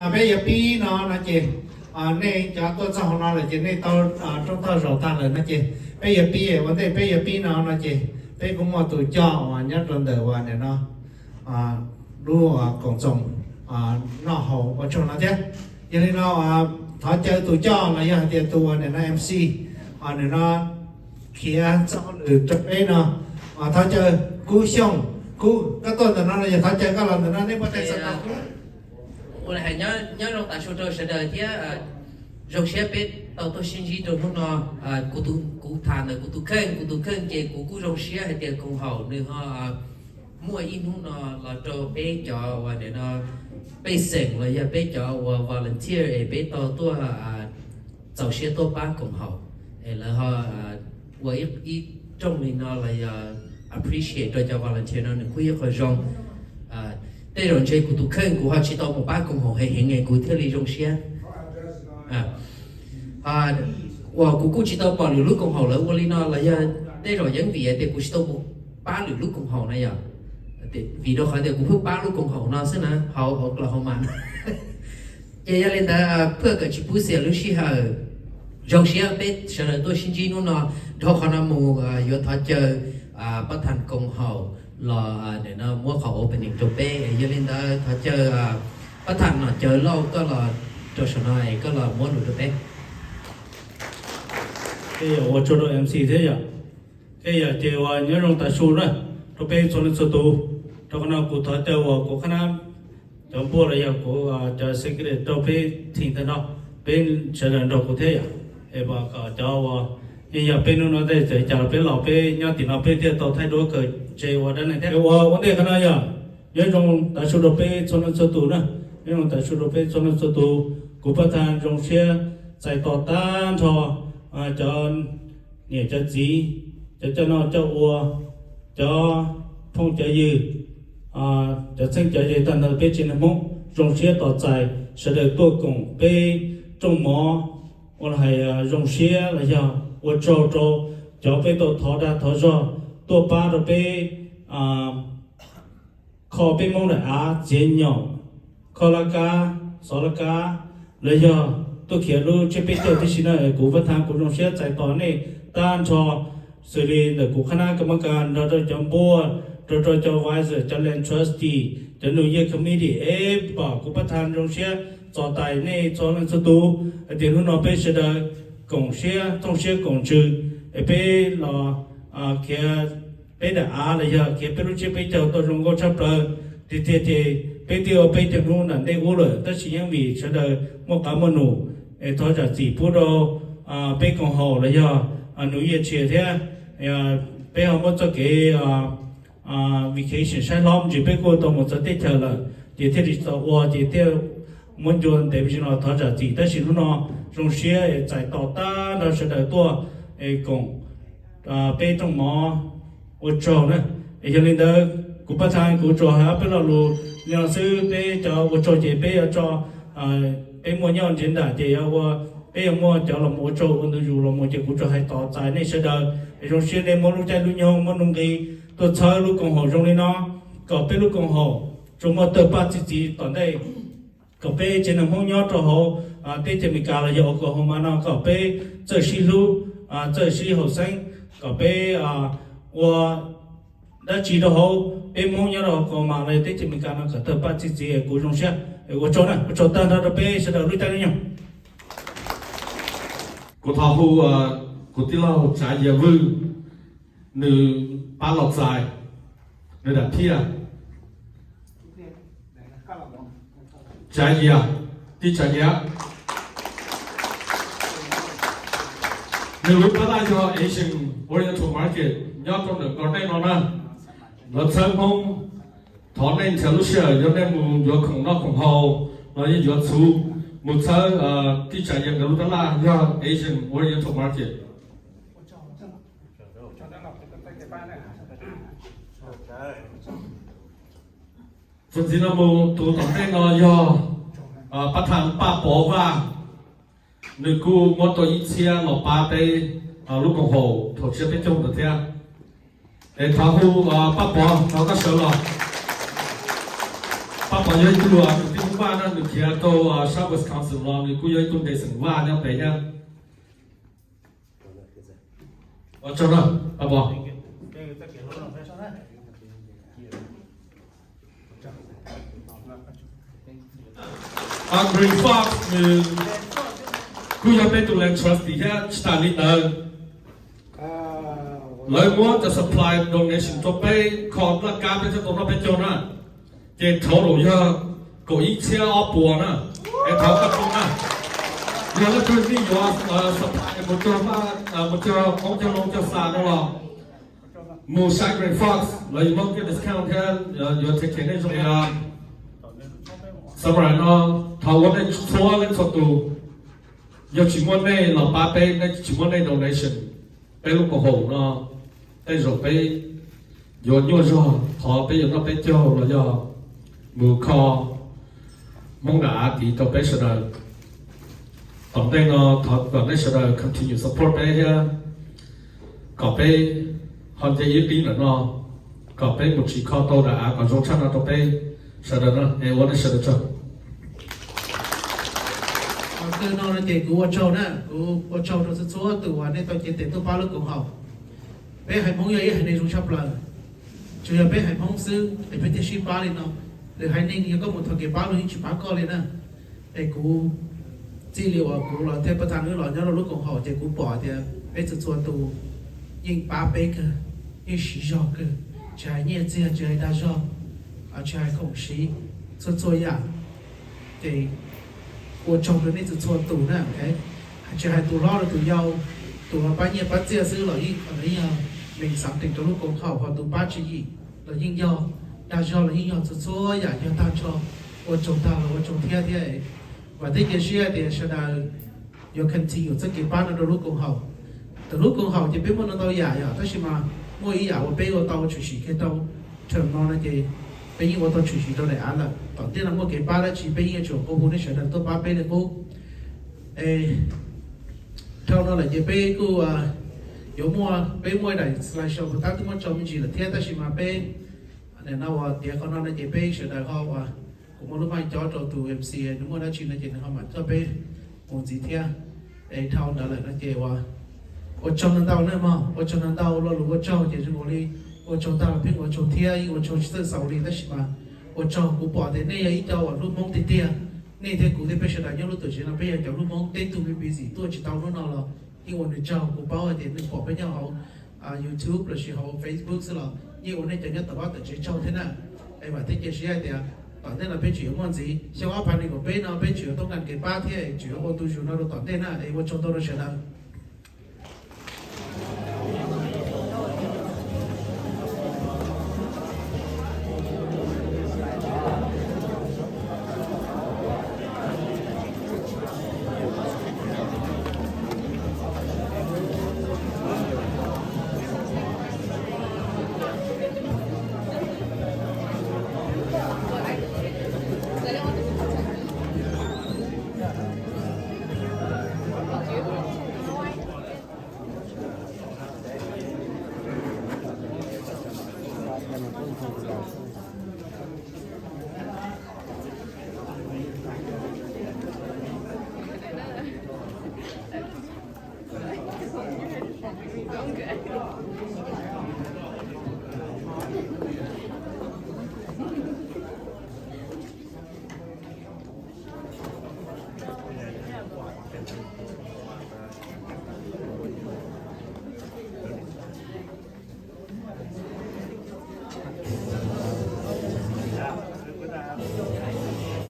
Peb yuav pib no no ces, nej cov tuaj txog hauv no lawm ces nej tau rooj tog zaum tag lawm no ces peb yuav pib, ua ntej peb yuav pib no no ces peb kuj muaj tus coj uas nyob rau ntawm uas nim no lub koom txoos noj haus ua tsaug no thiab. Yog li no thov caw tus coj los yog hais tias tus uas nim no M C nim no khiav txoj hauj lwm rau peb no, thov caw Kub Xyooj. Kub, koj tuaj ntawm no los yog thov caw koj los ntawm no, nej puas tau xav tau Kub? Ua li hais nyob zoo tas su rau sawv daws thiab zoo siab peb tau tuaj sib ntsib rau hnub no. Kuv tham ntawm kuv tus kheej, kuv tus kheej ces kuv kuj zoo siab hais tias koom haum nws ho muaj ib hnub no los rau peb cov uas nim no pej xeem los yog peb cov uas volunteer es peb tau tuaj txaus siab tuaj pab koom haum es lawv ho ua ib rooj li no los yog appreciate rau cov volunteer no nws kuj yog qhov zoo. Tej zaum ntshe kuv tus kheej kuv ho tsis tau mus pab koom haum heev heev es kuv thiaj li zoo siab. Uas kuv kuj tsis tau pom lwm lub koom haum lawv ua li no los yog tej zaum yeej vim tias kuv tsis tau mus pab lwm lub koom haum na yom. Vim rau qhov tias kuv pheej pab lub koom haum no xwb na, hauv Oklahoma. Ces yog li ntawd phaj kawm tsis pub xiam lub sij hawm, zoo siab peb sawv daws tuaj sib ntsib hnub no. Dhau qhov no mus yuav thov caw pab tham koom haum los muab qhov opening rau peb. Yog li ntawd thov caw pab tham Nom Cawv Lauj koj los rau saum no es koj los muab lus rau peb. Ua tsaug rau M C thiab yom. Thiab yom ces uas nyob zoo tas su na rau peb txhua leej txhua tus. Rau qhov no kuv thov caw uas kuv qhab nab cov npuaj los yog kuv cov secretary rau peb team tag nrho, peb sawv daws nrog kuv thiab yom, es kom cov uas yeej yog peb hnub no tej txawm cas los peb los peb nyob tim no peb thiaj tau thaij duab kawm ntse ua dab neeg thiab. Ua ua ntej qhov no yom, nyob zoo tas su rau peb txhua leej txhua tus na, nyob zoo tas su rau peb txhua leej txhua tus. Kuv pab tham zoo siab txais tos tag nrho cov niam cov txiv, cov coj noj coj ua, cov phooj cov ywg, cov txheeb cov ze tag ntawd peb tsev neeg Hmoob zoo siab tos txais sawv daws tuaj koom peb rooj mov, ua los hais zoo siab los yog ua tsaug rau cov peb tau thov dag thov zog tuaj pab rau peb kho peb Hmoob daim av txiav nyaum, kho laj kab, xov laj kab, los yog tuaj khiav lub tsiab peb caug tib si na. Kuv pab tham kuv zoo siab txais tos nej tag nrho, xws li ntawm kuv qhab nab kab mob kas nrog rau cov npuaj, nrog rau cov advisor, cov land trustee, cov New Year committee es pom kuv pab tham zoo siab txais tos nej txhua leej txhua tus hais tias hnub no peb sawv daws koom siab thooj siab koom ntsws es peb los khiav peb daim av los yog khiav peb lub tsiab peb caug tau zoo nkauj tshaj plaws. Tiag tiag ces peb twb ua peb caug hnub nram ntej ub lawm tab sis yeej vim sawv daws muaj qab muaj num es thov zam txim pub rau peb koom haum los yog New Year tshiab thiab peb ho muab txoj kev vacation saib hlob me ntsis peb kuj tau mus txawv teb chaws lawm ces thiaj li tsis tau ua ces thiaj muab ncua ntev me ntsis no thov zam txim. Tab sis hnub no zoo siab es txais tos tag nrho sawv daws tuaj es koom peb rooj mov ua tsaug na. Es yog li ntawd kuv pab tham kuv tsuas hais ob peb lo lus li no xwb, peb cov ua tsaug ces peb yuav tso, peb muaj nyob ntsiav nram ces yuav ua, peb yuav muaj cov los mus ua tsaug ua ntu zus los mus ces kuv tsuas hais tos txais nej sawv daws es zoo siab nej muab lub caij lub nyoog muab nuj nqi tuaj txhawb lub koom haum zoo li no kom peb lub koom haum tsuas muaj tawg paj txi txiv tom ntej, kom peb tsev neeg Hmoob nyob rau hauv teb chaws Amelikas los yog Oklahoma no kom peb txawj sib hlub, txawj sib haum xeeb, kom peb ua dab tsi rau hauv peb Hmoob nyob rau Oklahoma los yog teb chaws Amelikas no kom tawg paj txi txiv. Kuv zoo siab, ua tsaug na, ua tsaug tag nrho rau peb sawv daws lub caij lub nyoog. Kuv thov hu kuv tij laug Tsav Yias Vwj, nws pab los txais nws daim thiaj. Tsav Yias, tij Tsav Yias. Nws lub tab laj yog Asian Oriental Market nyob rau ntawm Garden no na. Lawv txhawb Hmoob, thov nej nrhiav lub sij hawm yog nej mus yuav khoom noj khoom haus los yog yuav txhuv, mus txhawb tij Tsav Yias nkawd lub tab laj yog Asian Oriental Market. Txuas ntxiv no mus tus tom ntej no yog pab tham Paj Pov Vaj, nws kuj muab tau ib txhiab los pab peb lub koom haum thaum tsiab peb caug ntawd thiab. Es thov hu Paj Pov, thov koj sawv los. Pom yog ib tug kwv tij Hmoob Vaj na, nws khiav rau sab Wisconsin los nws kuj yog ib tug ntej xeem Vaj nyob pem thiab. Ua tsaug na, Pab Pov. Green Fox nws kuj yog peb tus land trustee thiab. Tsis tas li ntawd, lawv muab cov supply donation rau peb kho nplaj kab peb thiaj tau noj peb caug na. Ces total yog kaum ib txhiab ob puas na. Es thov koj na, yog leej twg nej yuav supply mus cog, mus cog qoob cog loo cog xa no los mus saib Green Fox, lawv yuav muab kiag discount thiab yuav take care nej zoo li no. Summer no thov ua nej txhua leej txhua tus, yog tsis muaj nej los pab peb, nej tsis muaj nej donation, peb lub koom haum no tej zaum peb yuav nyuaj zog, qhov peb yuav noj peb caug los yog mus kho Hmoob dam av tid rau peb sawv daws. Tom ntej no thov kom nej sawv daws continue support peb thiab, kom peb ho nce ib qib ntawm no, kom peb mus tsim kho tau dam av kom zoo tshaj no rau peb sawv daws na. Es ua nej sawv daws tsaug. Kawg no ces kuv ua tsaug na, kuv ua tsaug rau txhua txhua tus uas nej tau cev tes tuaj pab lub koom haum. Peb haiv Hmoob yog ib haiv neeg zoo tshaj plaws, tsuas yog peb haiv Hmoob xwb es peb thiaj sib pab li no. Lwm haiv neeg yog koj mus thov kev pab luag yeej tsis pab koj li na. Es kuv txij li uas kuv los thiab Pab Thas wb los nyob rau lub koom haum ces kuv pom tias peb txhua txhua tus yeej pab peb kawg, yeej siv zog kawg, tsis hais nyiaj txiag, tsis hais dag zog, tsis hais khoom siv, txhua txhua yam. Ces ua tsaug rau nej txhua txhua tus na. Tsis hais tus hlob rau tus yau, tus pab nyiaj pab txiaj xwb los yeej qhov ntawd yog meej xav teem rau lub koom haum, ho tus pab tswv yim los yeej yog, dag zog los yeej yog, txhua txhua yam yog tag nrho. Ua tsaug tag los ua tsaug thiab thiab. Vam thiab cia siab tias sawv daws yuav continue txoj kev pab no rau lub koom haum. Tam lub koom haum ces peb muaj ntau ntau yam yom, tab sis mas muaj ib yam uas peb ua tau tshwm sim kiag rau term no no ces peb yeej ua tau tshwm sim rau daim av lawm. Tom ntej no muaj kev pab dab tsi peb yeej yuav tsum qhuas hu nej sawv daws tuaj pab peb li qub. Dhau no lawm ces peb kuj yuav muaj, peb muaj daim slide show puas tab twb muab tso me ntsis lawm thiab, tab sis mas peb nim no uas tiav qhov no no ces peb sawv daws ho uas kuv muab lub mic cob rau tus M C, nws muaj dab tsi no ces nws ho mam coj peb mus ntxiv thiab. Es dhau ntawd lawm no ces ua, ua tsaug ntau ntau na mog, ua tsaug ntau ntau, lo lus ua tsaug ces zoo nkaus li ua tsaug tag los pheej ua tsaug thiab, yeej ua tsaug tsis txawj xaus li, tab sis mas ua tsaug. Kuv pom tias nej yog ib co uas hlub Hmoob tiag tiag, nej thiab kuv thiab peb sawv daws nyob lub tuam tsev no peb yog cov hlub Hmoob, teb tug me busy tuaj tsis tau hnub no los yeej ua nws tsaug. Kuv paub hais tias nws pom peb nyob hauv YouTube lossis hauv Facebook xwb los yeej ua nej cov nyob tom vaj tom tsev tsaug thiab na. Es vam thiab cia siab hais tias tom ntej no peb tseem yuav muaj ntxiv, xyoo ob phav nees nkaum peb no peb tseem yuav toob kas kev pab thiab tseem yuav ua ntu zus no rau tom ntej na. Es ua tsaug ntau rau sawv daws.